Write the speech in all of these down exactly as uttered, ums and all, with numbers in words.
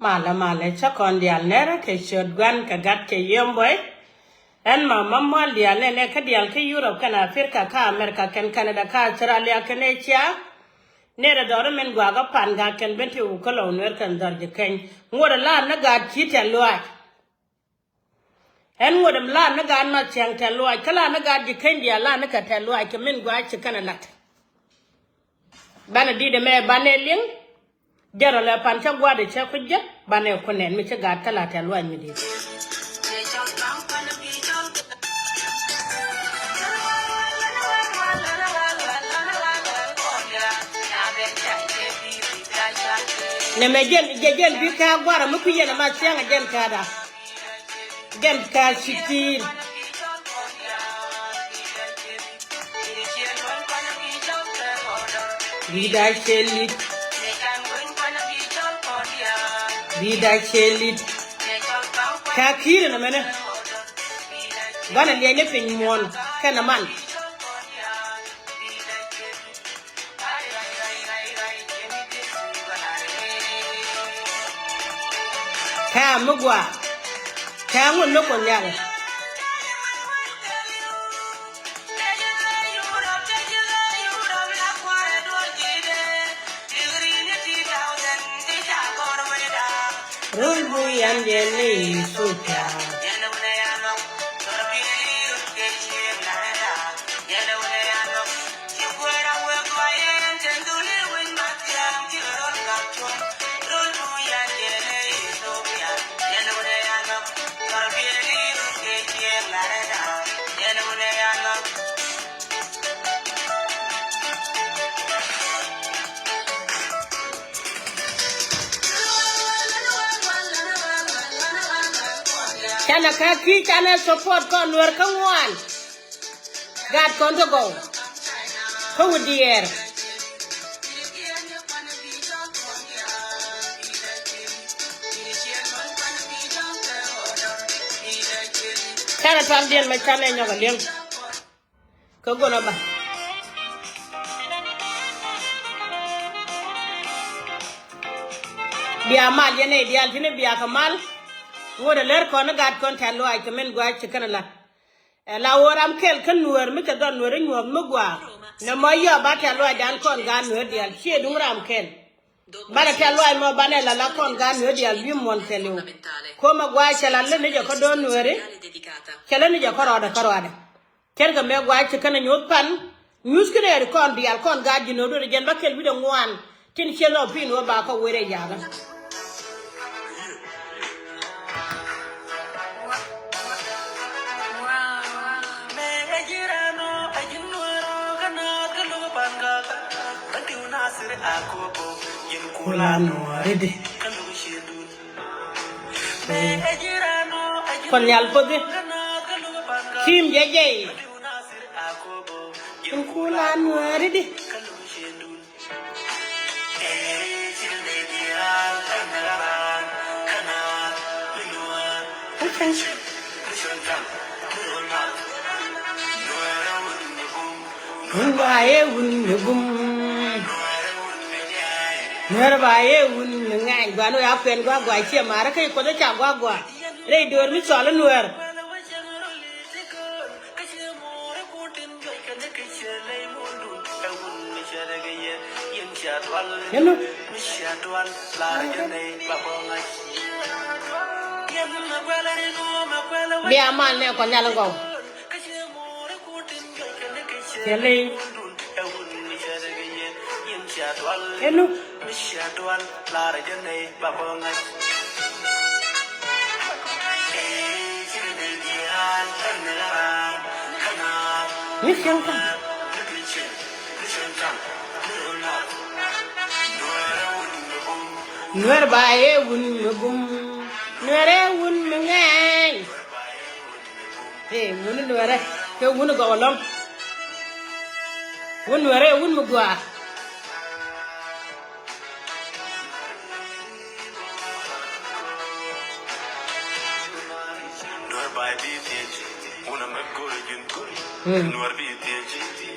Malɛ malɛ cä kɔn diaal nɛrä kɛ ciöt Gua̱n kɛ Gat kɛ Yiëmbɔy. Ɛn ma ma mual diaal nɛnɛ kä diaal kä Europe kɛn Africa kä America kɛn Canada kä Australia kɛn Asia. Nɛrä dɔrä min guakä pan Gat kɛn ben ti wä kä lɔw Nuɛr kɛn dhɔr ji̱ keny. Ŋuɔ̱t ɛ laar ni Gat ci tɛ̈th luaac. Ɛn ŋuɔ̱t ɛm laar ni Gat Math Thiaŋ tɛ̈th luaac kä laar ni Gat ji̱ keny diaal laar ni kɛ tɛ̈th luaac kɛ min gua̱a̱c ci kɛn ɛ lat. Banɛ di̱t ɛmɛ banɛ liŋ. Jɛn rɔ lɛ pan cä gua̱a̱dɛ cɛ ku jek banɛ ku nɛn mi ci Gat kä la tɛ̈th luaac mi di̱i̱t. Nɛmɛ jɛn jɛ jɛn bi kɛ gua̱a̱rä mi ku yɛn ɛ Math Thiaŋ ɛ jɛn kɛ da. Jɛn kɛ sixteen. Wi̱i̱da cɛ lit. Wi̱i̱da cɛ lit. Ka ki̱i̱rä nɛ mɛnɛ. Banɛ liɛny ni piny muɔ̱ɔ̱n kɛnɛ man. Kɛ mi gua kɛ ŋun ni kun nhial. Rul bu yan jɛ ni Ethiopia. Canɛ kä ki̱ canɛ support kɔn Nuɛr kä ŋuan. Gat kɔn ti gɔw kä wi̱i̱ diɛɛr. Canɛ tual diɛn mɛ canɛ nyɔk a liɛŋ. Kä gɔnɔ ba bia mal yɛn ɛ diaal tini bia kɛ mal. Ŋot ɛ lɛr kɔn ni Gat kɔn tɛ̈th luaac kɛ min gua̱a̱c ci kɛn ɛ lat. Ɛ la wä ram kɛl kä Nuɛr mi cɛ dhɔr Nuɛr inyuɔ̱th mi gua̱a̱. Nɛ mɔ yɔp ba tɛ̈th luaacdan kɔn Gat Nuɛr diaal ciɛ duŋ ram kɛl. Banɛ tɛ̈th luaac mɔ banɛ la la kɔn Gat Nuɛr diaal wi̱i̱ muɔ̱n thɛliw. Ko̱mɛ gua̱a̱c cɛ la lät ni jɛ kä do̱r Nuɛri. Cɛ lät ni jɛ kä rɔɔdɛ kä rɔɔdɛ. Cɛn kɛ mɛ gua̱a̱c ci kɛn a nyuɔ̱th pan. Nyuth kɛn ɛ ri kɔn diaal kɔn Gat ji̱ no̱o̱ŋ duer jɛn ba kɛl wi̱cdɛ ŋuan. Tin ciɛ lɔ pi̱i̱n wä ba kä wër ɛ yakä. Kula Nuɛri di. Kuɔth Nhial puɔthi. Tim jɛ jɛ. Kula Nuɛri di. Wun ba ye wun mi gum. Nuɛr ba ye wun mi ŋɛny. Gua ni ya kuɛn gua gua cie marä kä Kuɔth ca gua gua. Rɛy döör mi cɔl Nuɛr. Yɛn nu. Bia mal nɛ kɔ nhial gɔw. Cɛ ley. Yɛn nu. Mi cieŋ taŋ. Nuɛr ba ye wun mi gum. Nuɛr ɛ wun mi ŋɛɛny. Ee, wun Nuɛrɛ kɛ wun gɔw ɛlɔ̱ŋ. Wun Nuɛrɛ wun mi gua̱a̱. Nuɛr ba ye bi thiec, wun a mɛ go̱r ji̱n. Mm. Nuɛr bi thiec,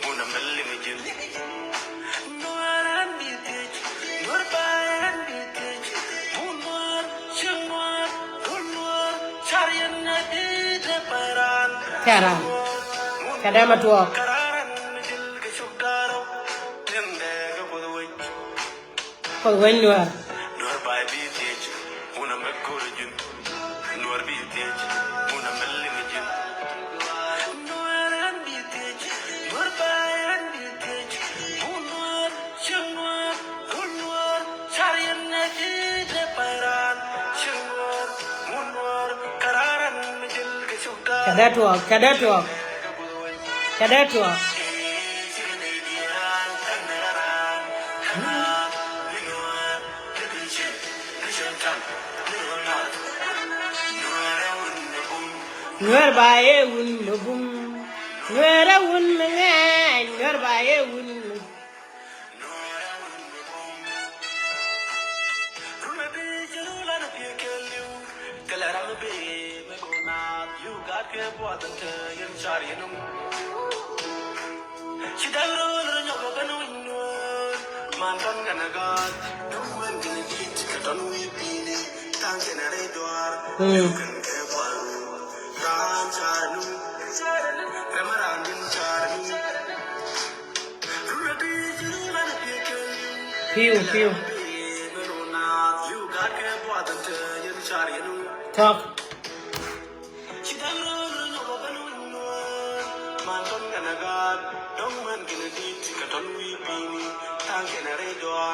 wun a mɛ liŋ ji̱n. Nuɛr an bi thiec, Nuɛr ba an bi thiec, wun Nuɛr. Cɛ ran. Cɛ dee ma tuɔɔk. Kuoth wec Nuäär. Cɛ dee tuɔɔk, cɛ dee tuɔɔk. Cɛ dee tuɔɔk. Nuäär ba yɛ wun mi bum. Nuäär ɛ wun mi ŋɛɛny. Nuäär ba yɛ wun mi. Mm. Piu, piu. Tɔk.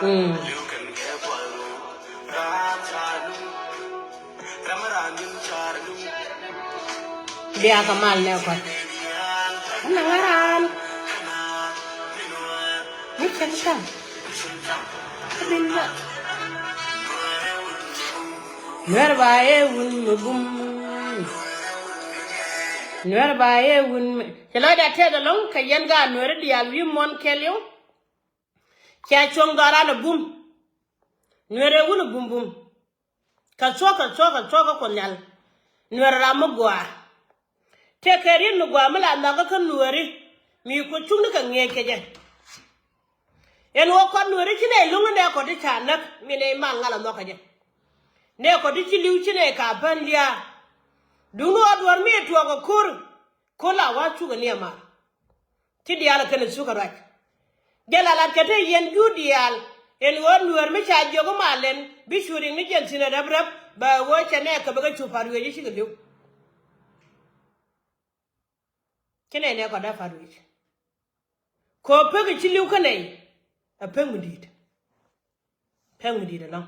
Mm. Bia kɛ mal nɛ kua̱r. Ɛn na ŋa̱ran. Mi cɛ ni ta̱ŋ. Kä bin bä. Nuɛr ba yɛ wun mi bum. Nuɛr ba yɛ wun mi. Cɛ lɔcda tɛth ɛlɔ̱ŋ kɛ yɛn gaat nuɛri diaal wi̱i̱ muɔ̱n kɛɛliw. Cɛ cuɔ̱ŋ dhɔran ɛ bum. Nuɛr ɛ wun ɛ bum bum. Kɛ thuɔ̱k, kɛ thuɔ̱k, kɛ thuɔ̱k kä Kuoth Nhial. Nuɛr ram mi gɔaa. Tëëkɛ riet mi gɔaa mi la nhɔkä kä nuääri. Mi Kuoth cuŋni kɛ ŋi̱eec kɛ jɛ. Ɛn ɣöö kɔn nuääri ci nɛy luŋ nɛ kɔn ti ca näk mi nɛy mal ŋal a nhɔkä jɛ. Nɛ kɔn ti ci li̱w ci nɛy ka ben lia̱a̱. Duŋni ɣöö duɔ̱ɔ̱r mi tuɔɔk ɛ ko̱r. Ko̱r la wa̱a̱ cukɛ ni a mar. Ti diaal kɛnɛ thuk kɛ ruac. Jɛ la lat kɛ te yɛn jur diaal. Ɛn ɣöö nuäär mi ca jiök mal ɛn bi cu riŋ ni jɛn thi̱n ɛ rɛp rɛp bɛ ɣöö cɛ nɛɛkɛ bikɛ cu pa̱t wi̱i̱c i̱ cikɛ li̱w. Ci nɛy nɛɛkɔ dee pa̱t wi̱i̱c. Kɛ ɣöö pek i̱ ci li̱w kä nɛy. Ɛ pek mi di̱i̱t. Pek mi di̱i̱t ɛlɔ̱ŋ.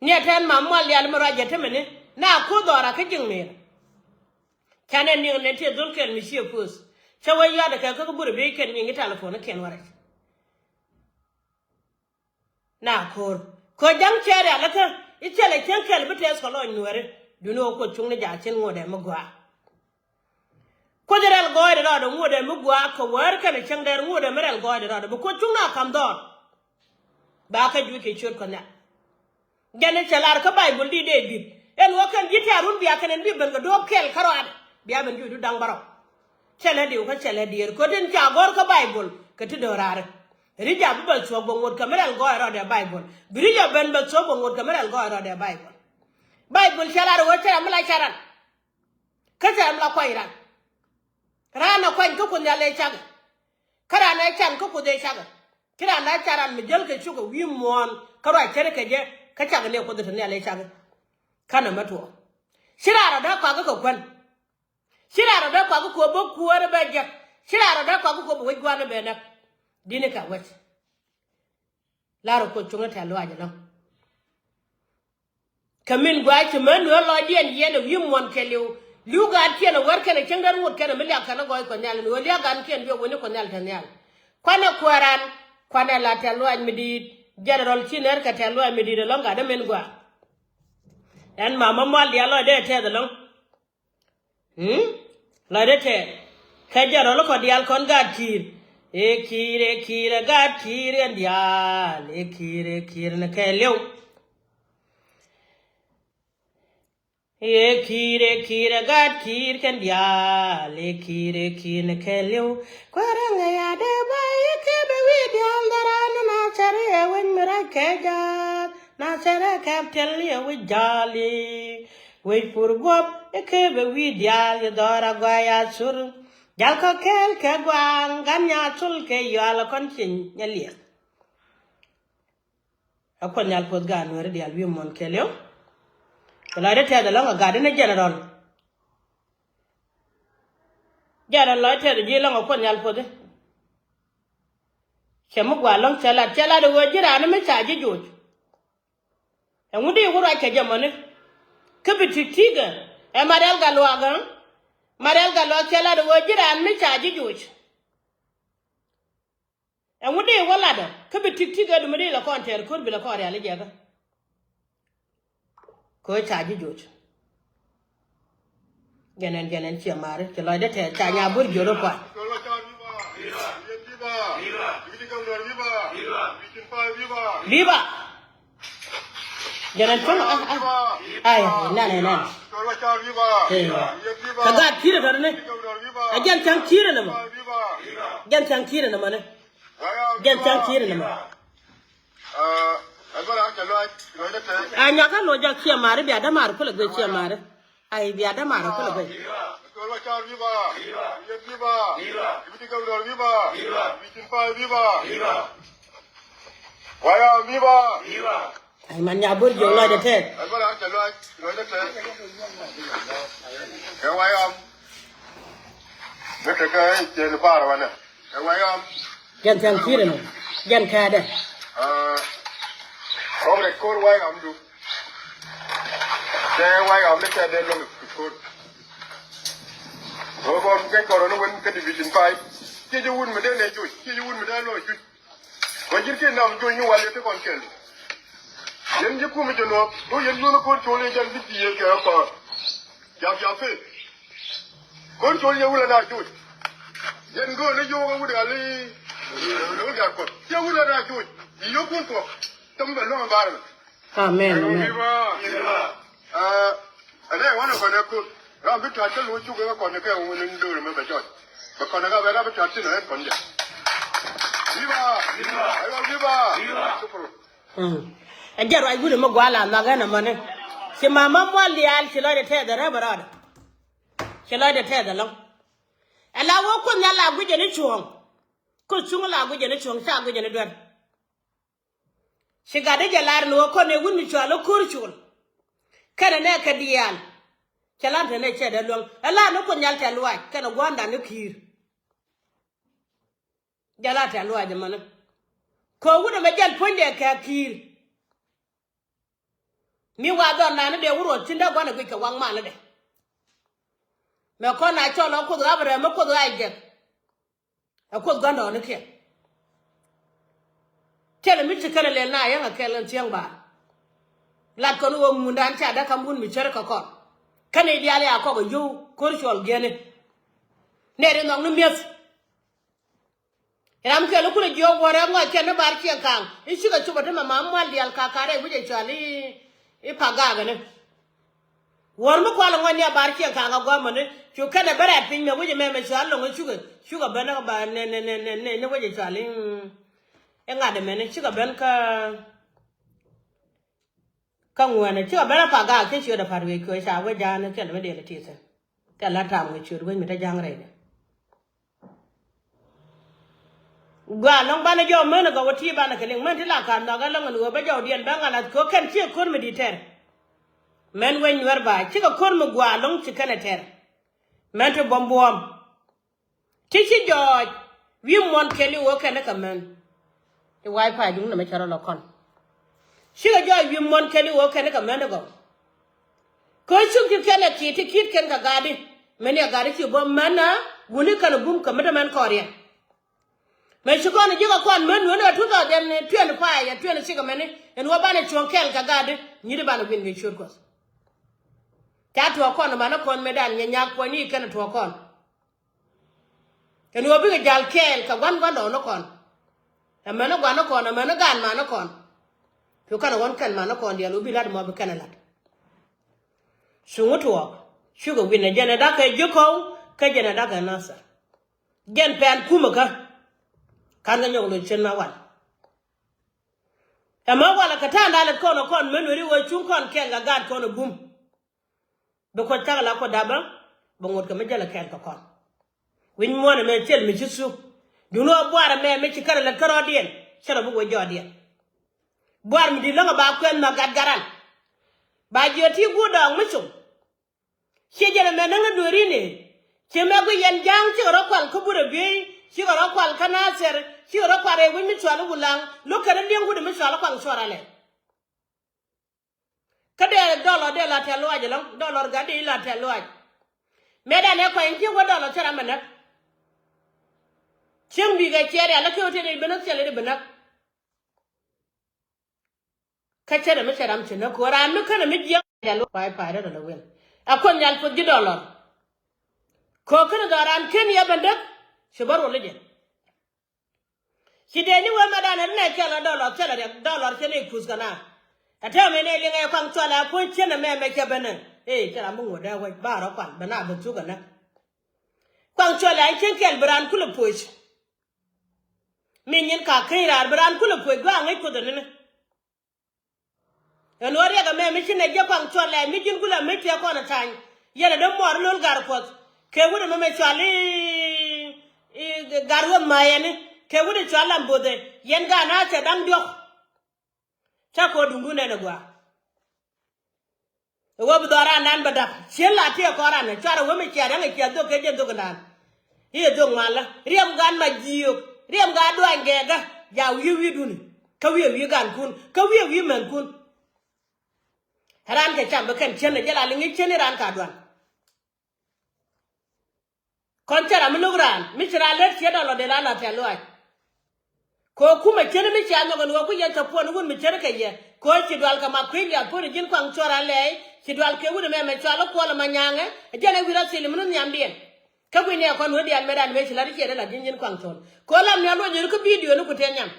Ni ɛ tɛn mam mual diaal mi ruac jɛ temɛ ni na ko̱r dhɔra kä ji̱ŋ mëër. Canɛ niŋ nɛn ti dhol kɛl mi ciɛ poth. Cä wee yɔatdɛ kɛ kä burɛ biey kɛn nyiŋ i̱ tɛlɛpon i̱ kɛn wä rɛc. Na ko̱r ko̱ ja̱ŋ cɛ rialikä i̱ thilɛ cieŋ kɛl bi tɛth kɛ lɔc nuääri. Duni ɣöö Kuoth cuŋni jaak cin ŋotdɛ mi gɔaa. Kuoth rɛl gɔɔydɛ rɔɔdɛ ŋotdɛ mi gɔaa kɛ wäär kɛnɛ cieŋdɛ ŋotdɛ mi rɛl gɔɔydɛ rɔɔdɛ bi Kuoth cuŋni a ka̱m dhɔr. Ba kä juuc kɛ ciöt Kuɔth Nhial. Jɛn i̱ cɛ lar kä Baibol di Dee-bid ɛn ɣöö kɛn ji̱ tɛ̈r run bia kɛn ɛn bi ben kɛ duɔ̱ɔ̱p kɛl kä rɔɔdɛ bia ben juuc du da̱ŋ bärɔw. Cɛ lɛ diw kä cɛ lɛ diëër köt in ca gɔ̱r kä Baibol kɛ ti do̱raari. Ri̱c a bi bɛ thuɔ̱k bɛ ŋot kɛ mi rɛl gɔɔy rɔɔdɛ Baibol bi ri̱c a ben bɛ thuɔ̱k bɛ ŋot kɛ mi rɛl gɔɔy rɔɔdɛ Baibol. Baibol cɛ lar ɣöö cɛ ram mi la ca̱ran. Kä cɛ ram la kuany ran. Raan a kuany kä Kuoth Nhial ëë cakɛ. Kä raan ëë can kä Kuoth ëë cakɛ. Ci raan a ca̱ran mi jäl kɛ cukɛ wi̱i̱ muɔ̱ɔ̱n kä ruac cärɛ kɛ jɛ. Kä cakɛ ni ɛ Kuoth ëë te Nhial ëë cakɛ. Kä nɛ mɛ tuɔɔk ci raan rɔ dee kɔakɛ kɛ kuän. Ci raan rɔ dee kɔakɛ kuɔ bä kuäärä bɛ jek. Ci raan rɔ dee kɔakɛ kuɔ bä wec gua̱a̱rä bɛ näk. Di̱ni kɛ wec. Lar ɛ Kuoth cuŋä tɛ̈th lɔaac ɛlɔ̱ŋ. Kɛ min gua̱a̱c ci män nuäär lɔcdiɛn yiɛn ɛ wi̱i̱ muɔ̱n kɛɛliw. Li̱w gaatkiɛn ɛ wär kɛnɛ cieŋdɛ ruut kɛnɛ mi liak kɛn ɛ gɔɔy Kuɔth Nhial ɛn ɣöö liak gaatkiɛn bi ɛ wen ni Kuɔth Nhial te nhial. Kuanɛ kuääran kuanɛ la tɛ̈th lɔaac mi di̱i̱t. Jɛn rɔl ci nɛr kɛ tɛ̈th lɔaac mi di̱i̱t ɛlɔ̱ŋ gat ɛ min gua̱a̱. Ɛn mamä mual diaal lɔcdɛ tɛth ɛlɔ̱ŋ. Lɔcdɛ tɛth kä jɛn rɔl kɔ diaal kɔn gaat ki̱i̱r. Ëë ki̱i̱r ëë ki̱i̱r ɛ gaat ki̱i̱r ɛn diaal ëë ki̱i̱r ëë ki̱i̱r ni kɛɛliw. Ëë ki̱i̱r ëë ki̱i̱r ɛ gaat ki̱i̱r kɛn diaal ëë ki̱i̱r ëë ki̱i̱r ni kɛɛliw. Kuäärä ŋäc a dee bä i̱ kɛ bɛ wi̱i̱ diaal dhɔran ni na cär i̱ ɛ wec mi rac kɛ ja̱a̱th na cär ɛ kɛp tiɛl i̱ ɛ wec ja̱a̱li. Wec pur guɔ̱p i̱ kee bɛ wi̱i̱ diaal yɛ dhɔr a gɔaa ya thur. Jal kɔ kɛɛl kɛ gua̱a̱ŋ gan nya thul kɛ yual kɔn ci nyɛ liɛth. A Kuoth Nhial puɔth gaat Nuääri diaal wi̱i̱ muɔ̱n kɛɛliw. Kɛ lɔcdä tɛth ɛlɔ̱ŋ a gatdä ni General. General lɔc tɛth ji̱ ɛlɔ̱ŋ a Kuoth Nhial puɔthi. Cɛ mi gua̱a̱ ɛlɔ̱ŋ cɛ lat, cɛ lat ɛ ɣöö ji̱ raan mi ca ji̱ joc. Ɛŋu di wä ruac kɛ jɛ mɔni? Kä bi tik tik ɛ, ɛ Marial Gatluak ɛ? Marial Gatluak cɛ lat ɛ ɣöö ji̱ raan mi ca ji̱ joc. Ɛŋu di wä latdä kä bi tik tik ɛ dumi di la kɔn tɛɛr ko̱r bi la kɔn rial i̱ jɛkä. Kɛ ɣöö ca ji̱ joc. Jɛn ɛn, jɛn ɛn ciɛ mari ci lɔcdä tɛɛr ca nya bur jiöl i̱ kua̱r. Viva! Jɛn ɛn cuɔ̱ŋ a, a, ay, ay, nanɛ, nanɛ. Ɛ, kɛ gaat ki̱i̱rɛ tɔ̱tɔ̱ ni. A jɛn ca̱ŋ ki̱i̱rɛ nɛmɔ. Jɛn ca̱ŋ ki̱i̱rɛ nɛmɔ ni. Jɛn ca̱ŋ ki̱i̱rɛ nɛmɔ. A nyɔk kä loc jɔk ciɛ mari bia dämaar kulɛ guic ciɛ mari. Ay bia dämaar kulɛ guic. Ay man nya bur jiök lɔcdɛ tɛth. Jɛn thiaŋ ki̱i̱rɛ nɔ. Jɛn kɛɛdɛ. Kɔŋ rɛc ko̱r way ram du. Tɛ way ram ni tɛ dee luɔ̱ŋ ko̱r. Ɣöö kɔn kɛ kɔrɔ ni wen kä division five. Ciɛ ji̱ wut mi dee nɛ joc, ciɛ ji̱ wut mi dee lɔ joc. Kɔ ji̱n kiɛ nam joc ni wal yɛ ti kɔn kɛl. Yɛn ji̱ kum jɛ nuɔk, do yɛn luɔ̱ŋ ko̱r col yɛ jɛn bi ti yɛ kɛ kɔr. Jap jap pek. Ko̱r col yɛ wulɛ na joc. Yɛn go̱o̱r ni yo̱o̱k ɛ wut ɣali. Lo̱k gat kuɔth. Yɛ wulɛ na joc. Yi yo̱o̱k kun kuɔk. Tɛm bɛ luɔ̱ŋ ɛ bar mɛ. Amen, amen. Ɛ, ɛn ɛ wanɛ kɔn ɛ ko̱r. Ram bi ta̱a̱ cä lo̱c cuk ɛ kɔn ɛ kɛ wun in do̱r mɛ bɛ jɔc. Bɛ kɔn ɛ ka bɛ ram bi ta̱a̱ cä lo̱c ɛ kɔn jɛ. Viva! Viva! Aywa, viva! Viva! Shukran. Mm. Ɛ jɛ ruac wut ɛmɛ gua̱a̱ la nhɔk ɛn ɛmɔni. Ci mama mual diaal ci lɔcdɛ tɛth ɛ rɛp ɛ rɔɔdɛ. Ci lɔcdɛ tɛth ɛlɔ̱ŋ. Ɛ la wä Kuoth Nhial la guic ɛn i̱ cuɔ̱ɔ̱ŋ. Kuoth cuŋ la guic ɛn i̱ cuɔ̱ɔ̱ŋ ca guic ɛn i̱ duer. Ci gat i̱ jɛ lar ni wä kɔn ɛ wut mi cɔal i̱ ko̱r col. Kɛnɛ nɛ kɛ diaal. Cɛ lan te nɛ cɛ dee luäŋ. Ɛ la ni Kuoth Nhial tɛth luaac kɛnɛ gua̱a̱ndan i̱ ki̱i̱r. Jɛ la tɛth luaac ɛmɔni. Kɛ wut ɛmɛ jɛn puɔ̱nydɛ kɛ ki̱i̱r. Mi wa dhɔr nani dee wut ruɔth thi̱n dee gua̱n ɛ guic kɛ waŋ manädɛ. Mɛ kɔn a cɔl ɔ Kuoth Abraham mi Kuoth Isaac. Ɛ Kuoth gua̱ndɔɔŋnikiɛn. Thilɛ mi ci kɛn ɛ lɛl na yäŋ ɛ kɛl ɛn thiäŋ ba. Lat kɔn ɣöö ŋundan ca dee kam wun mi cär kɛ kɔn. Kɛn i̱ diaal ya kɔk ɛ yio̱w ko̱r cɔl gi̱eni. Nɛɛri nhɔk ni mi̱eth. Ram kɛl i̱ kulɛ jiɔk wäärɛ ŋɔc kɛn ni bar ciɛ ka̱a̱ŋ i̱ cikɛ cop ɛ ti mɛ mam mual diaal ka̱a̱ka̱a̱rɛ wi̱c ɛ cɔal i̱ i̱ Pagak ɛni. Wäär mi kual ŋɔc ni a bar ciɛ ka̱a̱ŋ a gua̱a̱mɛni cu kɛn ɛ bä rɛ̈t piny mɛ wi̱c ɛmɛ mɛ cɔal loŋ i̱ cukɛ cukɛ ben ni ba ni ni ni ni ni wi̱c ɛ cɔal i̱ i̱ ŋa̱t ɛmɛni cikɛ ben kä. Kä ŋuɛ̈nɛ cikɛ ben a Pagak cä ciöt a pa̱t wec kuɛ ca wec ja̱a̱n kɛl mi dee lɛ ti thi̱n. Kɛl la tam wec ciöt wec mi te ja̱ŋ rɛydɛ. Gɔaa lɔ̱ŋ banɛ jɔw män ɛ gɔw ɛ ti banɛ kɛ liŋ män ti la ka̱n nhɔk ɛ lɔ̱ŋ ɛn ɣöö bä jɔwdiɛn bä ŋa̱n a kɛ ɣöö kɛn ciɛ ko̱r mi di̱t tɛr. Män wec nyuɛr ba cikɛ ko̱r mi gɔaa lɔ̱ŋ ci kɛn ɛ tɛr. Män ti buɔ̱m buɔ̱ɔ̱m. Ti ci jɔɔc wi̱i̱ muɔ̱n kɛl i̱ ɣöö kɛn i̱ kɛ män. I̱ wa̱a̱ i̱ pa̱a̱c duŋ nɛmɛ cɛ rɔ lɔ kɔn. Cikɛ jɔɔc wi̱i̱ muɔ̱n kɛl i̱ ɣöö kɛn i̱ kɛ män i̱ gɔw. Kä cuk ti kɛn ɛ ki̱i̱t ti ki̱i̱t kɛn kɛ gaatdi. Mɛn i̱ ɛ gaatdi ci bä män a wuni kɛn ɛ bum kɛ mi te mɛn kɔɔriɛn. Mɛ ci kɔn ji̱ kɛ kɔn män wuni ɛ two thousand twenty-five ɛ twenty-six ɛmɛni ɛn ɣöö banɛ cuɔ̱ŋ kɛɛl kɛ gaatdi nyi̱t i̱ banɛ wi̱n kɛ ciöt Kuɔth. Ca tuɔɔk kɔn ɛ manä kɔn mëëdan nyɛ nyak puɔ̱nyni kɛn ɛ tuɔɔk kɔn. Ɛn ɣöö bikɛ jal kɛɛl kɛ gua̱n gua̱ndɔɔŋnikɔn. Ɛmɛni gua̱nikɔn, ɛmɛni gaatmanikɔn. Cu kɛn ɛ ɣɔ̱n kɛn manikɔn diaal ɣöö bi la̱t ɛmɔ bi kɛn ɛ la̱t. Cuŋä tuɔɔk cukɛ wi̱n ɛ jɛn ɛ da̱k kɛ ji̱ kɔw kä jɛn ɛ da̱k kɛ Nathir. Jɛn pɛn kumɛ kä. Ka̱n kɛ nyɔk loc cien ma wal. Ɛmɛ walɛ kɛ ta̱a̱ŋ da̱a̱ lät kɔn ɛ kɔn män weri ɣöö cuŋ kɔn kɛɛl kɛ gaatkɔn ɛ bum. Kɛ kuɔth cakɛ la kuɔth dapä bɛ ŋot kɛ mi jäl ɛ kɛn kɛ kɔn. Wi̱ny muɔ̱ɔ̱n ɛmɛ thil mi ci thuk. Duundɛ ɣöö buar ɛmɛ mi ci kärɛ lät kärɔɔdiɛn cärɛ bi wä jɔɔdiɛn. Buar mi di̱t läŋ ɛ ba kuɛth ma gat garan. Ba jiɛ ti guur dɔɔŋ mi com. Ciɛ jɛn ɛmɛ näŋ ɛ dueerini. Ciɛ mɛ guic yɛn ja̱a̱ŋ cikɛ rɔ kual kä burɛ biey, cikɛ rɔ kual kä nathɛr, cikɛ rɔ kual rɛy wi̱c mi cual i̱ wulaŋ lo̱k kɛn i̱ li̱eŋ wut mi cual i̱ kuaŋ cuɔr alɛ. Kä dee dɔlɔ dee la tɛ̈th luaac ɛlɔ̱ŋ, dɔlɔ gat dee la tɛ̈th luaac. Mëë dan ɛ kuany ciek wä dɔlɔ thil ram ɛ näk. Cieŋ bikɛ ciɛ rial kä ɣöö tëë dee bi näk thil dee bi näk. Kä cɛ dee mi cɛ ram ci näk kɛ ɣöö raan mi känɛ mi jiɛk rial wä pay pay dee dɔlɔ wi̱el. A kuɔth nhial puɔth ji̱ dɔlɔ. Kɛ ɣöö känɛ dhɔran ken yɛ ben däk ci bä ruɔl i̱ jɛ. Ci dee ni wee mɛ dan ɛ ri nɛ kɛl ɛ dɔlɔ thil ɛ riɛk dɔlɔ cɛ ni kuth kɛ na. Ɛ tɛmɛ ni liŋ ɛ kuaŋ cuɔl ɛ puɔ̱ny cien ɛmɛ mɛ cɛ ben ɛ. Ee cɛ ram bi ŋuɔ̱t dee wec ba rɔ kual bɛ na ben thuk ɛ nä. Kuaŋ cuɔl ɛ cien kɛl bi raan kulɛ puɔc. Mi nyin ka keny raar bi raan kulɛ puɔc gua̱a̱ ŋäc kuoth ɛ ni̱ni. Ɛn ɣöö riɛk ɛmɛ mi ci nɛ jiɛ kuaŋ cuɔl ɛ mi ji̱n kulɛ mi tiɛɛk kɔn ɛ tha̱a̱ny. Yɛn ɛ dee muɔɔr lo̱l gar kuɔth kɛ wut ɛmɛ mɛ cual i̱ i̱ gar ɣöth ma yɛn i̱ kɛ wut ɛ cual lam bo̱thɛ yɛn gaat na cɛ da̱ŋ diɔ̱k. Ca kɛ ɣöö duŋdun ɛn ɛ gua̱a̱. Ɛ ɣöö bi dhɔran nan bɛ dap cien la tiɛɛk kɔn ran ɛ cuarɛ wee mi ciaat ɛŋɛ ciaat dhok kɛ jɛn dhok nan. I̱ ɛ dhok malä riɛm gan ma jiök riɛm gan duany gɛɛkä. Ja wi̱i̱ wi̱i̱duni kä wi̱i̱ wi̱i̱ gankun kä wi̱i̱ wi̱i̱ mɛnkun. Ran kɛ cam bi kɛn cien ɛ jɛ la liŋ i̱ cien i̱ ran ka duan. Kɔn cɛ ram mi lo̱k raan mi ci raan lät ciɛ dɔlɔ dee raan la tɛ̈th luaac. Kɛ ɣöö kumɛ cien mi cia nhɔk ɛn ɣöö ku yɛn cɛ puɔ̱n wut mi cien kɛ yɛ kɛ ɣöö ci dual kɛ ma kui̱c liath puɔ̱n ji̱n kuaŋ cuɔr alɛɛc ci dual kɛ wut ɛmɛ mɛ cual i̱ kuɔl ɛmɛ nyaŋɛ. Ɛ jɛn ɛ wi̱r athil mi ni nhiamdiɛn. Kä gui̱n ni ɛ kɔn wee diaal mëë dan mëë ci la̱t i̱ ciɛ dee la̱t ji̱n ji̱n kuaŋ cuɔl kɛ ɣöö lam ni a luɔc yöri kä bidio ni ku tɛn nyam.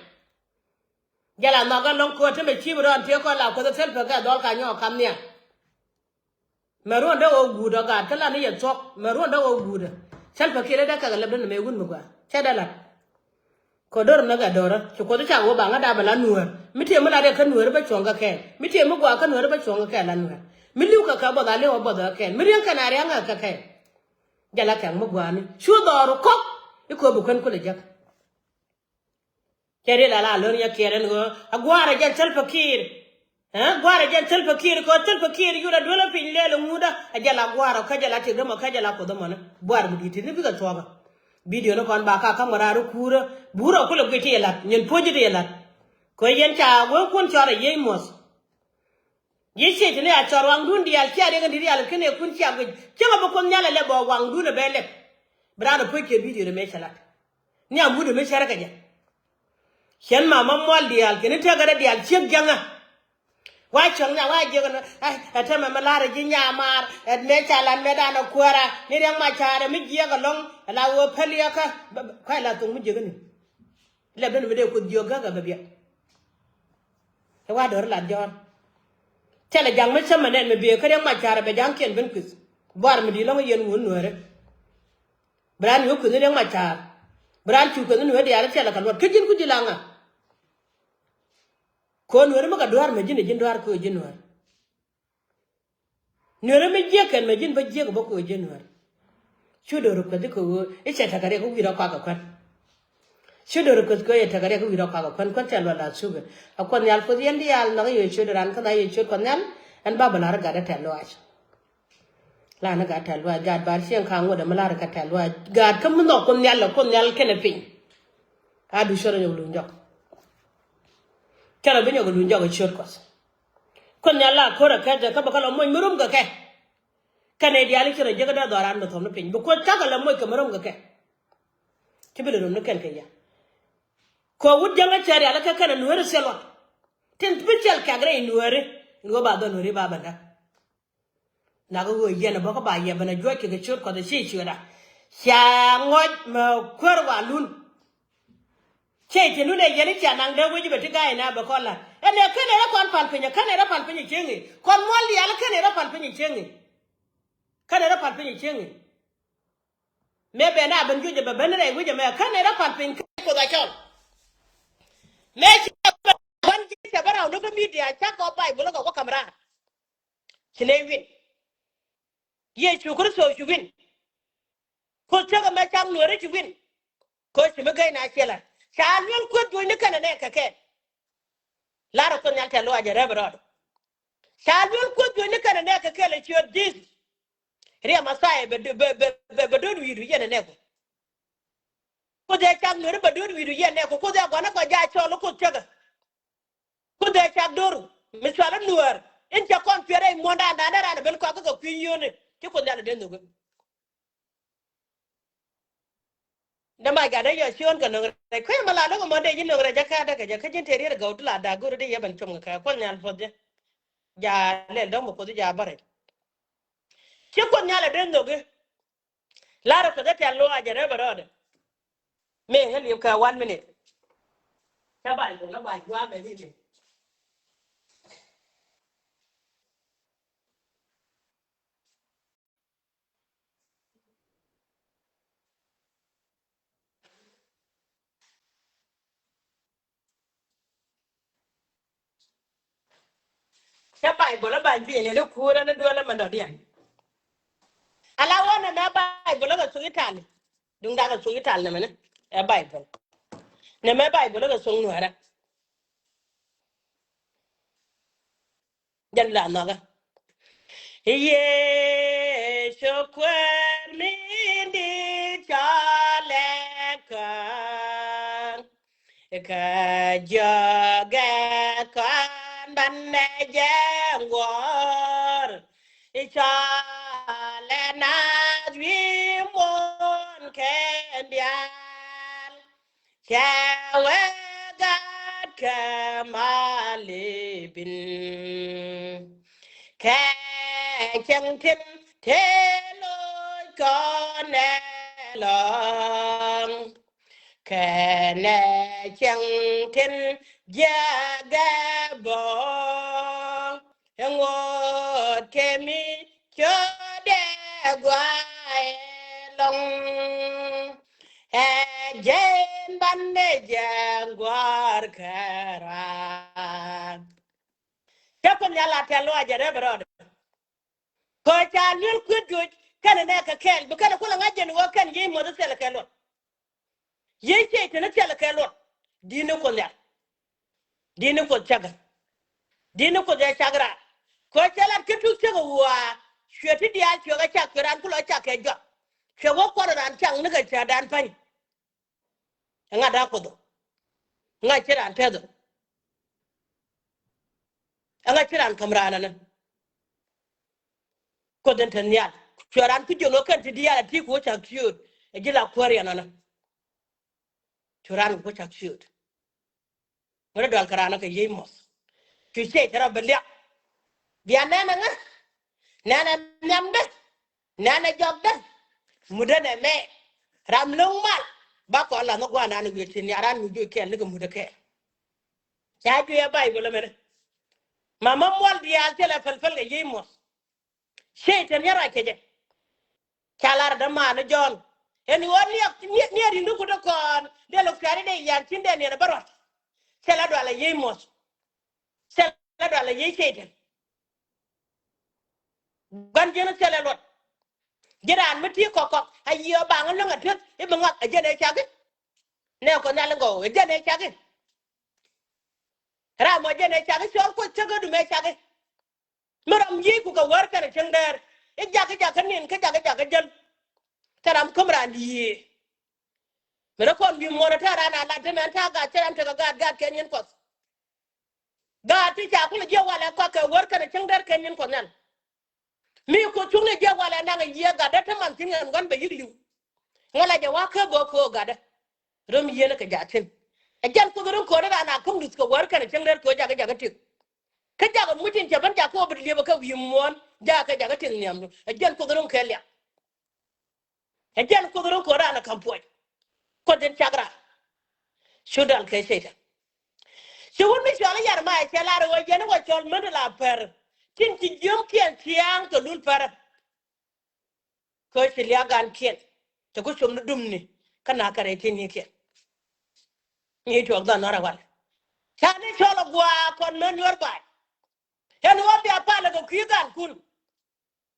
Jɛ la nhɔk ɛlɔ̱ŋ kɛ ɣöö te mɛ ci̱i̱p rɔɔn tëë kɔn la kuoth ɛ thil pek kɛ dhɔl ka nyɔɔk kam nhial. Mɛ ruɔ̱n dee ɣöö guut ɔ gaat kä lan i̱ yɛ thuɔ̱k mɛ ruɔ̱n dee ɣöö guut ɔ. Cäl pɛ kiɛt dee käk ɛ lɛp dee nɛ mɛ wun mi gɔaa cɛ dee lat. Kɛ do̱r näk ɛ do̱rä ci kuoth i̱ cak ɣöö ba ŋäda bɛ la nuäär mi tëë mi lat yɛ kä nuäär bä cuɔ̱ŋ kɛ kɛɛl mi tëë mi gɔaa kä nuäär bä cuɔ̱ŋ kɛ kɛɛl la nuäär. Mi li̱w kɛ kɛ buɔth a li̱w ɛ buɔth ɛ kɛɛl mi riäŋ kɛn a ria̱ŋ ɛ kɛ kɛɛl. Jɛ la kɛŋ mi gɔaani cu dhɔr kɔk i̱ kööb bi kuän kulɛ jäk. Cɛ riet ala lor nyɛ kiɛɛr ɛn ɣöö a gua̱a̱rä jɛn Salva Kiir. Ɛ gua̱a̱rä jɛn Salva Kiir kɛ ɣöö Salva Kiir yurɛ duelä piny lɛɛl ŋuudä a jɛ la gua̱a̱rä kä jɛ la tiek dämɔ kä jɛ la kuoth dämɔni. Bua̱a̱r mi di̱i̱t ti̱n bikɛ thuɔ̱kä. Bidio ni kɔn ba ka ka̱m kɛ raar i̱ kuurä buurä kulɛ guic ti yɛ la̱t nyin puɔ̱nyi ti yɛ la̱t. Kɛ ɣöö yɛn ca wee kuɔn cɔɔr a yiey muɔ̱th. Yiey ciec ti ni a cɔɔr waŋdun diaal cia riɛk in di̱t rial kin ɛ kun cia guic cieŋ a bi kuoth nhial a lɛp bɛ waŋdun a bɛ lɛp. Bi raan a puɔ̱c kiɛ bidio ni mëë cɛ la̱t. Nhiam wut ɛmɛ cärä kɛ jɛ. Cɛn mama mual diaal kɛn i̱ tëkädä diaal ciek jiäŋä. Wa cäŋ nhiam wa jiäk ɛn ɛ tɛmɛ mi la̱rä ji̱ nyamaar ɛ mëë ca lat mëë danɛ kuäärä ni riɛŋ ma ca̱rä mi jiɛk ɛlɔ̱ŋ ɛ la ɣöö päliäkä. Kuay la thoŋ mi jiäk ɛn i̱ lɛp den mi dee kuoth jiök gäk ɛ bɛ biɛt. Ɛ wa dɔ̱r lat jɔ̱ɔ̱r. Thilɛ ja̱ŋ mi cämɛ nɛn mi biëë kä riɛŋ ma ca̱rä bɛ ja̱ŋkiɛn ben kui̱th. Buar mi di̱i̱t lɔ̱ŋ yɛn ŋun nuäärä. Bi raan yio̱k kueth ni riɛk ma ca̱a̱r. Bi raan cu kueth ni nueer diaal i̱ thilɛ kɛ luɔt kä ji̱n ku ji̱ la ŋa. Kɛ ɣöö nueer mi kɛ dua̱a̱r mɛ ji̱n ɛ ji̱n dua̱a̱r kɛ ɣöö ji̱ nueer. Nueer mi jiäk kɛn mɛ ji̱n bä jiäk bä kɛ ɣöö ji̱ nueer. Cu do̱r kueth i̱ kɛ ɣöö i̱ cɛ tekɛ riɛk i̱ wi̱i̱ rɔ kɔakɛ kuän. Cu do̱r kueth kɛ ɣöö yɛ tekɛ riɛk i̱ wi̱i̱ rɔ kɔakɛ kuän kuän thil luɔt la thukɛ. A kuɔth nhial kueth yɛn diaal nhɔk i̱ yɛ ciöt raan kä na yɛ ciöt kuɔth nhial. Ɛn ba bɛ la̱r gat ɛ tɛ̈th luaac. La ni gat tɛ̈th luaac, gat bar cieŋ ka̱a̱ŋ ŋuɔ̱t ɛmɛ la̱rä kä tɛ̈th luaac. Gat kä mi nhɔk kuoth nhial lɛ kuoth nhial kɛnɛ piny. A du cärä nyɔk luny jɔk. Cärä bi nyɔk luny jɔk ɛ ciöt kuɔth. Kuoth nhial la ko̱rä kɛ̈th ɛ kä bɛ kä la moc mi rom kɛ kɛ. Kɛnɛ diaal i̱ cärä jek dee dhɔran mi thom ni piny bi kuoth cakɛ la moc kɛ mi rom kɛ kɛ. Ci bi lɛ rom ni kɛn kɛ yɛ. Kɛ wut jäŋä cɛ rial ikä kɛnɛ nueeri thil luɔt. Tin bi cɛl kɛk rɛy nueeri in ɣöö ba dhɔl nueeri ba bändä. Nak ɣöö yɛn ɛ bä kä ba yɛ ben ɛ juɔc kɛ kɛ ciöt kuɔth ɛ ci ciötdä. Ca ŋɔc mɛ kuäär walun. Cɛ ci nun ɛ yɛn i̱ cia naŋ dee wec bɛ ti ga̱a̱c na bɛ kɔn la̱t ɛn ɛ kän ɛ rɔ pal piny ɛ kän ɛ rɔ pal piny ɛ cieŋ i̱ kɔn muɔl diaal kän ɛ rɔ pal piny ɛ cieŋ i̱. Kän ɛ rɔ pal piny ɛ cieŋ i̱. Mëë bɛ na ben juëc ɛ bɛ ben rɛy wec ɛmɛ kän ɛ rɔ pal piny kän kuoth a cɔl. Mëë ci bɛ ben ji̱ cɛ bä raw ni kä midia cakɔ Baibol kɛ wä ka̱m raar. Ci nɛy win. Yecu Kritho ci win. Kuoth cäkä mɛ cak Nuäärä ci win. Kɛ ɣöö ci mi gäy na ciɛ lat. Ca luel Kuoth juɔcni kɛnɛ nɛɛkɛ kɛɛl. Lar ɛ Kuoth Nhial tɛ̈th lɔaac ɛ rɛp rɔɔdɛ. Ca luel Kuoth juɔcni kɛnɛ nɛɛkɛ kɛɛl ɛ ciöt Jesus. Riɛk Mɛthia bɛ, bɛ, bɛ, bɛ, bɛ do̱r wi̱i̱du yɛn ɛ nɛɛku. Kuoth ɛ cak Nuäärä bɛ do̱r wi̱i̱du yɛn ɛ nɛɛku. Kuoth ɛ gua̱n ɛ kɔ jaa cɔl Kuoth cäkä. Kuoth ɛ cak do̱r mi cɔal i̱ Nuäär. In cɛ kɔn cuɛ rɛy muɔ̱ɔ̱ndan dan ɛ raan ɛ ben kɔak kä kɛ kui̱ yio̱o̱ni. Ci Kuoth Nhial ɛ dee nhök i̱ Dee mac gat dee yɔ ciöön kɛ no̱ŋ rɛc kui̱ mɛ la lo̱k ɛmɔ dee ji̱ no̱ŋ rɛc jɛ kä dee kɛ jɛ kä ji̱n tëë riet ɛ gɔw ti la da̱a̱k go̱o̱ri dee yɛ ben com kɛ kɛ Kuoth Nhial puɔth jɛ. Ja lɛl dɔ̱ŋ bɛ Kuoth ja bä rɛc. Ci Kuoth Nhial ɛ dee nhök i̱. Lar ɛ Kuoth ɛ tɛ̈th lɔaac ɛ rɛp ɛ rɔɔdɛ. Mëë ŋä liep kɛ one minute. Cä bac bä lä bac gua̱a̱ mɛ ni ni. Cä Baibol ɛ ba̱ny pi̱i̱ni ni kuurä ni duel ɛmɛ dɔ̱diɛn. Ala wä nɛmɛ Baibol ɛ kɛ thuk Itali. Duŋdakɛ thuk Itali nɛmɛ ni ɛ Baibol. Nɛmɛ Baibol ɛ kɛ thuk Nuäärä. Jɛn la nhɔkä. Yecu Kuäär min di̱i̱t cɔalɛ kä, kä jiökɛ kɔn banɛ jɛ ŋuɔ̱ɔ̱r. Cɔalɛ naath wi̱i̱ muɔ̱ɔ̱n kɛn diaal. Cɛ wee gat kɛ mal i̱ bi̱n. Kɛ cäŋ tin tëë loc kɔn ɛlɔ̱ŋ. Kɛnɛ cäŋ tin jiäkɛ bä. Ɛ ŋot kɛ mi cötdɛ gua̱a̱ ɛlɔ̱ŋ. Ɛ jɛn banɛ jɛ gua̱a̱r kɛ raar. Cä Kuoth Nhial a tɛ̈th lɔaac ɛ rɛp rɔɔdɛ. Kɛ ɣöö ca luel Kuoth juɔc kɛnɛ nɛɛkɛ kɛɛl bi kɛnɛ kulɛ ŋa̱c jɛn ɣöö kɛn yiëë muɔ̱th thilɛ kɛ luɔt. Yiëë Cɛytan thilɛ kɛ luɔt. Di̱t ni Kuoth Nhial. Di̱t ni Kuoth cäkä. Di̱t ni Kuoth ɛ cak raan. Kɛ ɣöö cɛ lat kä tuk cäkä ɣöö a cuɛ ti diaal cuɛ kɛ cak cuɛ raan kulɛ cak kɛ jɔak. Cuɛ wä kuɔt raan cak ni kɛ cätdan pa̱ny. Ɛŋa da̱a̱ Kuoth ɔ? Ɛŋa ci raan tɛth ɔ? Ɛŋa ci raan käm raan ɛnɛ? Kuoth in te nhial. Cuɛ raan kä jiön ɣä kɛn ti diaal a ti ku wä cak ciööt. Ɛ ji̱ la kuäär yɛn ɛnɛ. Cu raan ku wä cak ciööt. Ŋädɛ dual kɛ raan ɛ kɛ yiëë muɔ̱th. Cu ciɛ cɛ rɔ bi liak. Bia nɛn ɛ ŋä. Nɛn ɛ nhiamdä. Nɛn ɛ jɔkdä. Mutdä nɛ mɛ. Ram lo̱ŋ mal. Ba kɔn lath ni gua̱a̱r naan wi̱i̱ ti nhial raan mi juɔc kɛɛl ni kɛ mutdä kɛɛl. Ca juɔc ɛ Baibol ɛmɛnɛ. Ma ma mual diaal thilɛ päl päl kɛ yiëë muɔ̱th. Cɛytan yɛn ruac kɛ jɛ. Ca lar dämaani Jɔ̱ɔ̱n. Ɛn ɣöö niɛk niɛk ri̱ŋ di kut ɛ kɔn dee lɔ kui̱ari dee yan tin dee niɛn ɛ bä ruac. Thilɛ dual ɛ yiëë muɔ̱th. Thilɛ dual ɛ yiëë Cɛytan. Gua̱n ji̱n thilɛ luɔt. Ji̱ raan mi ti kɔk kɔk a yiëë baŋ lo̱ŋ a ti̱eth i̱ bi ŋɔak ɛ jɛn ɛ cak i̱. Nɛ kɔ nhial i̱ gɔw ɛ jɛn ɛ cak i̱. Ram mɔ jɛn ɛ cak i̱ cɔl Kuoth cäkä dum ɛ cak i̱. Mi ram yiëëc ku kɛ wäär kɛnɛ cieŋ dɛɛr. I̱ jak i̱ jak kä nin kä jak i̱ jak kä jäl. Kä ram käm raan yiëë. Mi rɔ kɔn wi̱i̱ muɔ̱ɔ̱n ɛ ta̱a̱ raan a lat te mɛn ta̱a̱ gaat cɛ ram tekɛ gaat gaat kɛ nyin Kuɔth. Gaat ti ca kulɛ jiɛ walɛ kɔak kɛ wäär kɛnɛ cieŋ dɛɛr kɛ nyin Kuɔth nhial. Mi Kuoth cuŋni jiɛ walɛ naŋ ɛ yiëë gatdä te man thi̱n ɛn gua̱n bɛ yi̱k li̱w. Ŋuɔlɛ jɛ wa̱a̱ kä bä köök gatdä. Räm yieen kɛ jaathin. Ɛ jɛn Kuoth rin köödä raan a käm duth kɛ wäär kɛnɛ cieŋ dɛɛr köök jakä jakä tiek. Kä jakä muc in cɛ ben jakä wä bi liepä kɛ wi̱i̱ muɔ̱ɔ̱n jakä jakä tiek nhiamdu. Ɛ jɛn Kuoth rin kɛ liak. Ɛ jɛn Kuoth rin köödä raan a ka̱m puɔc. Kuoth in cak raan. Cu dal kɛ Cɛytan. Ci wut mi cɔal i̱ Yɛrɛmaya cɛ lar ɣöö yɛn i̱ wä cɔl män ti la pär. Tin ci jiömkiɛn ciaaŋ kɛ lul pärä. Kä ci liak gankiɛn. Cɛ ku com ni dumni. Kä na̱a̱ kɛ rɛy tin nikiɛn. Ni tuɔɔk dhɔn nɔrɛ wal. Ca ni cɔl a gua̱a̱ kɔn män nuɔr ba̱a̱c. Ɛn ɣöö bia palä kɛ kui̱ gankun.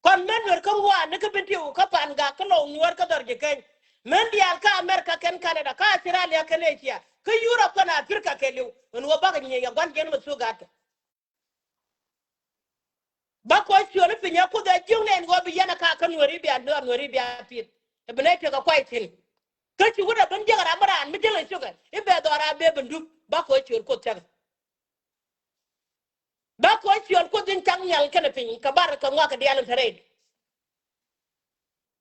Kɔn män Nuɛr kä ŋuan ni kä Bentiu kä Pangak kä Lɔw Nuɛr kä Dhɔr Jikäny. Män diaal kä America kɛn Canada kä Australia kɛn Asia kä Europe kɛn Africa kɛɛliw. Ɛn ɣöö bakɛ nyieny ɛ gua̱n jiɛn mɛ thuk gatkɛ. Ba kɔc ciöl i̱ piny ɛ Kuoth ɛ jiöknɛ ɛn ɣöö bi yɛn ɛ kakä Nuɛri bia, Nuɛri bia pi̱th. Ɛ bi nɛy tekɛ kuay thi̱n. Kä ci wut ɛ ben jiäk ɛ ram mi raan mi jiäk ɛ cukɛ i̱ bɛ dhɔra bee ben dup. Ba kɔc ciöl Kuoth tekɛ. Ba kɔc ciöl Kuoth in cak nhial kɛnɛ piny kɛ bar kɛ ŋɔak kɛ diaal in te rɛy.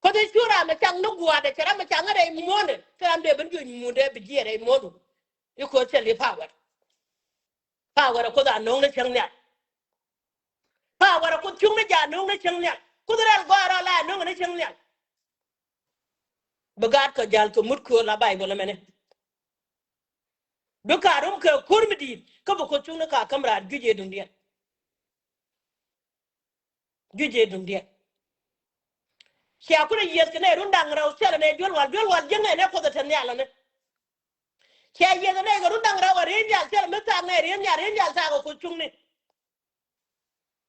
Kuoth in cu ram ɛ cak ni gua̱a̱dɛ cɛ ram ɛ cak ni rɛy muɔ̱ɔ̱nɛ. Cɛ ram dee ben juɔc muundɛ bi jiɛɛr rɛy muɔ̱ɔ̱ndu. I̱ Kuoth cɛ li power. Power ɛ Kuoth a no̱o̱ŋ ni cäŋ nhial. Power ɛ Kuoth cuŋ ni ja̱ no̱o̱ŋ ni cäŋ nhial. Kuoth rɛl gɔaa rɔ la no̱o̱ŋ ni cäŋ nhial. Bi gaat kɔ ja̱l kɛ mut köör la Baibol ɛmɛni. Bi ka rum kɛ ko̱r mi di̱i̱t kä bi Kuoth cuŋ ni ka käm raar juic ëë duŋdiɛn. Juic ëë duŋdiɛn. Cia kun a yieth kɛ nɛy run da̱ŋ rɛw thilɛ nɛy duel wal, duel wal jiäŋ nɛy nɛ Kuoth ɛ te nhial ɛni. Cia yieth nɛy kɛ run da̱ŋ rɛw a riey nhial thilɛ mi thaak nɛy riey nhial, riey nhial thaak ɛ Kuoth cuŋni.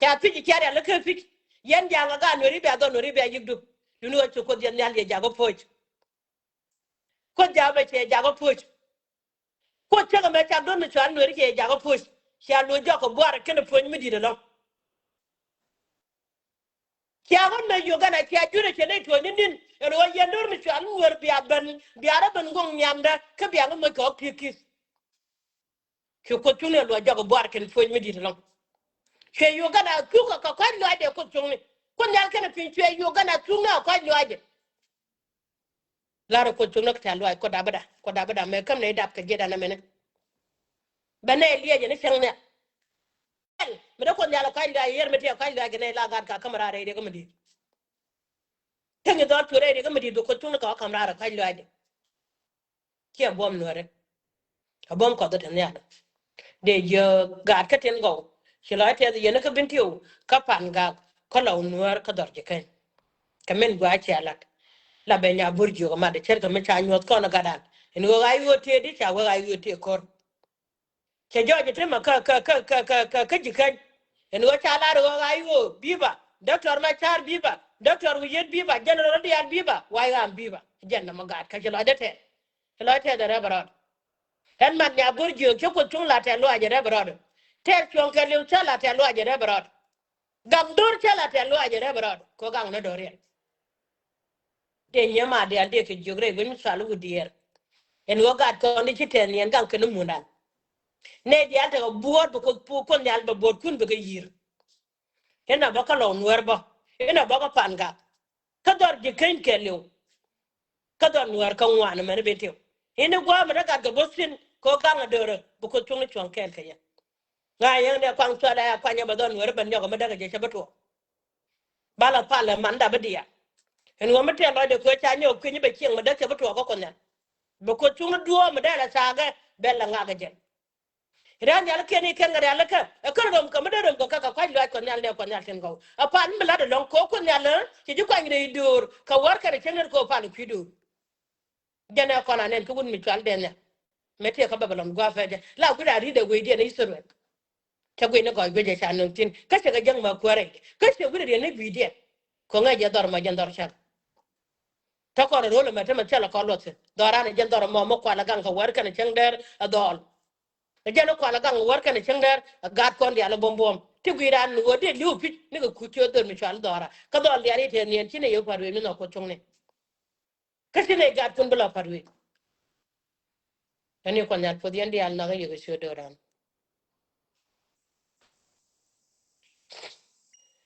Ca pi̱c cia rial ikä pi̱c. Yɛn ja̱a̱ŋ a gaat Nuɛri bia dhɔr Nuɛri bia yik dup. Duni ɣä ci Kuoth yɛn nhial yɛ jakä puɔ̱c. Kuoth ja̱a̱ŋ mɛ cɛ jakä puɔ̱c. Kuoth cäŋ ɛmɛ cak do̱r mi cual Nuɛri cɛ jakä puɔ̱c. Cia luɔc jɔk kɛ buar kɛnɛ puɔ̱ny mi di̱t ɛlɔ̱ŋ. Cia ɣän mɛ Uganda cia jurɛ cɛ nɛy tuɔɔc ni ni̱n ɛn ɣöö yɛn do̱r mi cual Nuɛr bia ben bia rɔ ben go̱ŋ nhiamdä kä bia ŋä moc kɛ ɣɔk ti̱i̱ ki̱th. Ci Kuoth cuŋni ɛ luɔc jɔk ɛ buar kɛn puɔ̱ny mi di̱t ɛlɔ̱ŋ. Cuɛ Uganda thuk kɛ kɔc lɔaacdɛ Kuoth cuŋni. Kuoth nhial kɛnɛ piny cuɛ Uganda thuk ni ɛ kɔc lɔaacdɛ. La̱rä Kuoth cuŋni kɛ tɛ̈th lɔaac Kuoth dapä da, Kuoth dapä da mɛ käm nɛy dap kɛ jiɛtdan ɛmɛni. Bɛ nɛy liɛc ɛn cäŋ nhial. Mi dee Kuoth nhial ɛ kɔc lɔaac yiër mi ti ɛ kɔc lɔaac kɛ nɛy la gat ka käm raar rɛy riɛk mi di̱i̱t. Cäŋ i̱ dhɔl cu rɛy riɛk mi di̱i̱t bi Kuoth cuŋni kɛ ɣä käm raar ɛ kɔc lɔaacdɛ. Ciɛ buɔ̱m Nuɛri. A buɔ̱m Kuɔth te nhial. Dee jiö gaat kä tin gɔw. Ci lɔc tɛth yɛn kä Bentiu kä Pangak kä Lɔw Nuɛr kä Dhɔr Jikäny. Kɛ min gua̱a̱ cia lat. La bɛ nya bur jiök mat cɛr kɛ mi ca nyuɔ̱th kɔn ɛ gatdan. Ɛn ɣöö ɣa̱c ɣöö tëë di ca wee ɣa̱c ɣöö tëë ko̱r. Cɛ jɔɔc ɛ temɛ kä kä kä kä kä kä kä Jikäny. Ɛn ɣöö ca lar ɣöö ɣa̱c ɣöö biba Doctor Machar biba, Doctor Wi̱i̱ Yet biba, General Rodial biba, Wa̱i̱ Ɣaam biba. Jɛn nɔmɔ gaat kä ci lɔcdä tɛth. Ci lɔc tɛth ɛ rɛp rɔɔd. Ɛn man nya bur jiök ci Kuoth cuŋ la tɛth lɔaac ɛ rɛp rɔɔd. Tɛth cuɔ̱ŋ kɛɛliw cä la tɛth lɔaac ɛ rɛp rɔɔd. Gaŋ do̱r cä la tɛth lɔaac ɛ rɛp rɔɔd kɛ gaŋ ni do̱r yɛn. Tëë nyiee ma diaal dee kɛ jiök rɛy wec mi cual i̱ wut diɛɛr. Ɛn ɣöö gat kɔn di ci tɛth niɛn gaŋ kɛn i̱ mundan. Nɛy diaal tekɛ buɔ̱ɔ̱t bi Kuoth, Kuoth nhial bɛ buɔ̱ɔ̱tkun bikɛ yi̱r. Inɔ bä kä Lɔw Nuɛr bä, inɔ bä kä Pangak. Kä Dhɔr Jikäny kɛɛliw. Kä Dhɔr Nuɛr kä ŋuan mɛn i̱ Bentiu. Ini gua̱a̱ mi dee gat kɛ bo̱th thi̱n kɛ ɣöö gaŋ a döörä bi Kuoth cuŋni cuɔ̱ŋ kɛɛl kɛ yɛ. Ŋa̱c yɛn dee kuaŋ cual ɛ kuany ɛ bɛ Dhɔr Nuɛr i̱ ben nyɔk ɛ mi dee kɛ jɛ cɛ bi tuɔɔk. Ba la pal ɛ man dap i̱ diaal. Ɛn ɣöö mi tɛth lɔcdɛ kuɛ ca nyɔk kui̱ny i̱ bɛ cieŋ mi dee cɛ bi tuɔɔk kä Kuoth nhial. Bi Kuoth cuŋni duɔ̱ɔ̱p mi dee la thaakɛ bɛ la ŋak ɛ jɛn. Rial nhial kiɛn i̱ kɛn kɛ rial ikä ɛ kän röm kɛ mi dee röm kɛ kɛ kɛ kua̱c luaac Kuɔth nhial nɛ Kuɔth nhial tin gɔw. Ɛ pan mi la̱t ɛlɔ̱ŋ kɛ Kuoth nhial ɛ ci ji̱ kuany rɛy döör kɛ wäär kɛn ɛ cieŋ nɛr kɛ ɣöö pan ɛ kui̱ döör. Jɛn ɛ kɔn anɛn kä wut mi cual dee nhial. Mëë tëë kä Babilɔn gua̱a̱th ɛ jɛ la gui̱dɛ a ri̱t ɛ wecdiɛn ɛ Ithɛrɛl. Cä guic ni gɔɔy guic ɛ ca nöŋ thi̱n kä cɛ kɛ jäŋ ma kuäärɛ kä cɛ wi̱cdɛ riɛn ni gui̱diɛn. Kɛ ŋäc jɛ dhɔr ma jɛn dhɔr cäk. Tä kɔn ro̱l ɛmɛ te mɛ thilɛ kɔn luɔth thi̱n dhɔran ɛ jɛn dhɔr ɛmɔ mi kual ɛ gaŋ kɛ wäär kɛnɛ cäŋ dɛr ɛ dhɔl. Ɛ jɛn ɛ kual ɛ gaŋ kɛ wäär kɛnɛ cäŋ dɛr ɛ gaat kɔn diaal ɛ buɔ̱m buɔ̱m ti gui̱dan ɣöö dee li̱w pi̱c ni kɛ kuc ciö dhöl mi cual dhɔra kä dhɔl diaal i̱ tɛth niɛn ci nɛ yɛ kua̱r wee mi nhɔk Kuoth cuŋni. Kä ci nɛ gat kun bi la pa̱t wec. Ɛn i̱ Kuɔth nhial puɔth yɛn diaal nhɔk i̱ yɛ kɛ ciö dhöl ran.